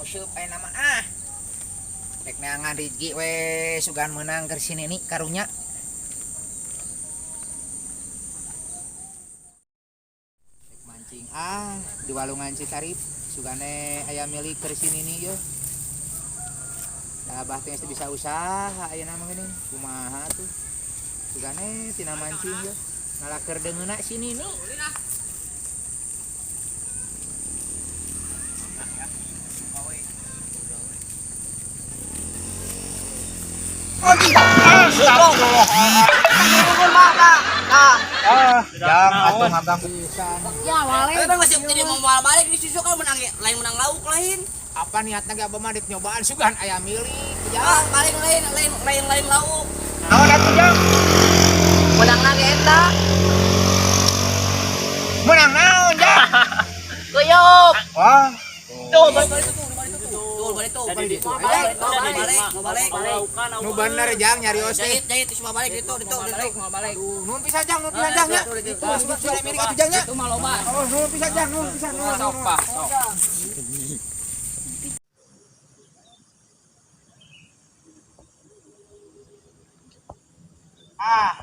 Musup aya nama ah. Rek neangan rezeki we sugan meunang keur si Nini karunya. Rek mancing ah di walungan Citarip sugane aya milik keur si Nini yeuh. Da abah teh geus bisa usaha ayeuna mah geuning. Kumaha tuh? Sugane tina mancing yeuh. Ngalaker deungeunna si Nini. Ah, jang atuh ngaganggu pisan. Ya wale. Tapi masih jadi mau balik di susu kan menang lain menang lauk lain. Apa niatna ge abah mah dek nyobaan sugan aya milik Ah, jang. balik lain lain lain lain lauk. Naon atuh jang? Menang lagi eta. Menang naon jang? Kuyup. Wah, Tuh, balik balik tuh, balik tuh. Tuh, balik tuh. Balik tuh. Balik, mau balik. nu bener jang nyarios teh. Jahit, jahit semua balik itu, itu, itu. Aduh, nuhun pisan jang, nuhun pisan jang nya. Tuh, sugan aya milik atuh jang nya. Itu mah loba. Oh, nuhun pisan jang, nuhun pisan, nuhun. Sok, Pak, sok. Ah.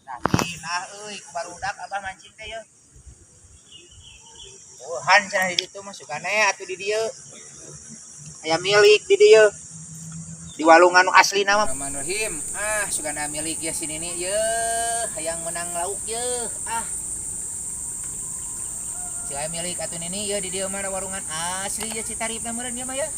Nah, nah euy, ku barudak abah mancing teh yeuh. Tuhan cenah di ditu mah sugane atuh di dieu. Aya milik di dieu. Di walungan nu aslina mah. Bismillahirrahmanirrahim. Ah, sugana milik ya si Nini yeuh, hayang menang lauk yeuh. Ah. Si aya milik atuh Nini yeuh di dieu mah walungan asli ya Citaripna meureun ieu mah yeuh.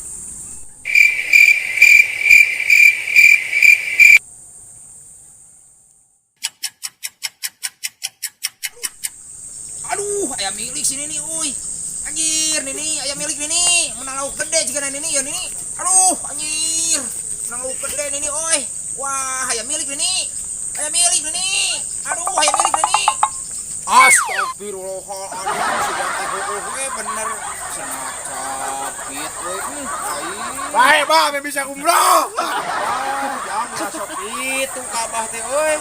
Aduh, aya milik si Nini euy. Anjir, Nini, aya milik Nini. Menang lauk gede jigana Nini ya Nini. Aduh, anjir. Menang lauk gede Nini euy. Wah, aya milik Nini. Aya milik Nini. Aduh, aya milik Nini. Astagfirullahaladzim, sudah teh heueuh we bener. Cenah capit euy. Aing. Bae, Bah, ame bisa umroh. Ah, jangan sok itu ka abah teh euy.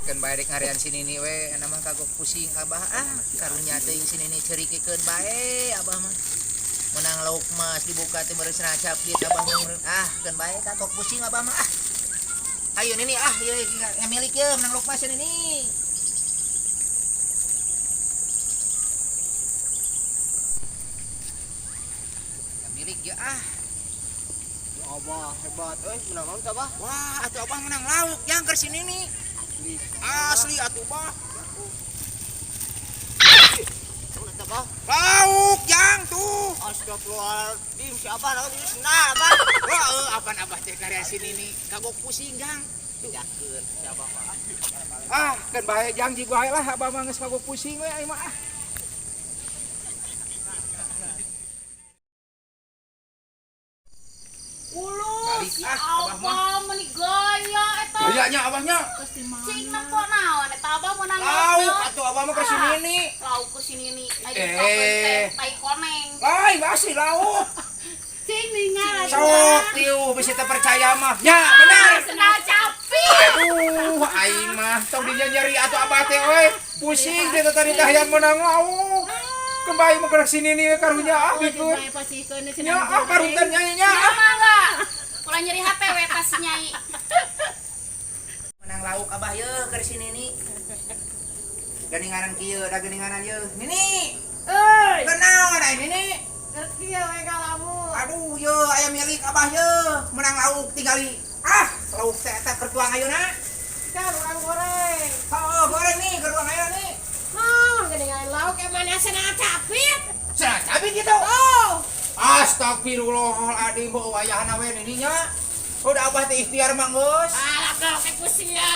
Keun bae rek ngarian si Nini we, eta mah kagok pusing abah ah, karunya teuing si Nini ceurikeun bae abah mah. Menang lauk mas dibuka teh meureun cenah capit abah mah meureun. Ah, keun bae kagok pusing abah mah ah. Ayo Nini ah, ieu ngamilik ye menang lauk mas ya Nini. Ngamilik ye ah. Abah hebat euy, menang naon teh, Bah? Wah, atuh abah menang lauk jang keur si Nini. Asli atuh bah. Naon eta, Bah? Lauk jang tuh. Astagfirullahaladzim, si Abah naon ieu sendal, Abah. Wah, apaan abah teh karya si Nini kagok pusing jang. Bejakeun si Abah mah. Ah, kan bae jang jig bae lah abah mah geus kagok pusing we aing mah ah. Ulu Balik, si ah, abah mah. abah meni gaya eta. Gayanya abahnya. Cing nempo naon eta abah menang Lauk naon. atuh abah mah keur si Nini. Lauk ke si Nini. Ai Eh. tai koneng. Lain asli lauk. Cing ningal Sok tiu bisa teu percaya mah. Ya, benar. Senal capit. Aduh, aing mah tong dinya nyeri atuh abah teh euy. Pusing teh tadi teh hayang menang lauk. Kembali mah keur si Nini we karunya ah bikeun. Nya ah karuntan nyai nya Ya ah. mangga. Ulah nyeri hate we tas nyai. Menang lauk abah yeuh keur si Nini. Geninganan kieu da geninganan yeuh. Nini, Euy, kenaon ai Nini? keur kieu we kalamu. Aduh yeuh aya milik abah yeuh, menang lauk tingali. Ah, lauk teh eta keur tuang ayeuna. Kan urang goreng. Heuh, goreng nih keur tuang ayeuna nih. Naon geningan lauk emang senal capit. Cenah cabi gitu. Oh. Astagfirullahaladzim, bau wayahna we Nini nya. Udah abah teh ikhtiar mah geus. Alah kalau kayak pusing ya.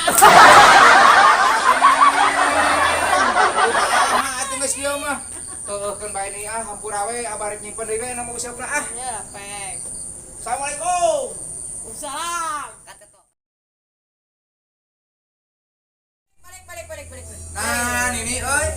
Ah, atuh geus kieu mah. Heueuh keun bae nih ah, hampura we abah rek nyimpen deui we na mah useupna ah. Ya, peng. Assalamualaikum. Salam. Balik balik balik balik. Nah, Nini euy.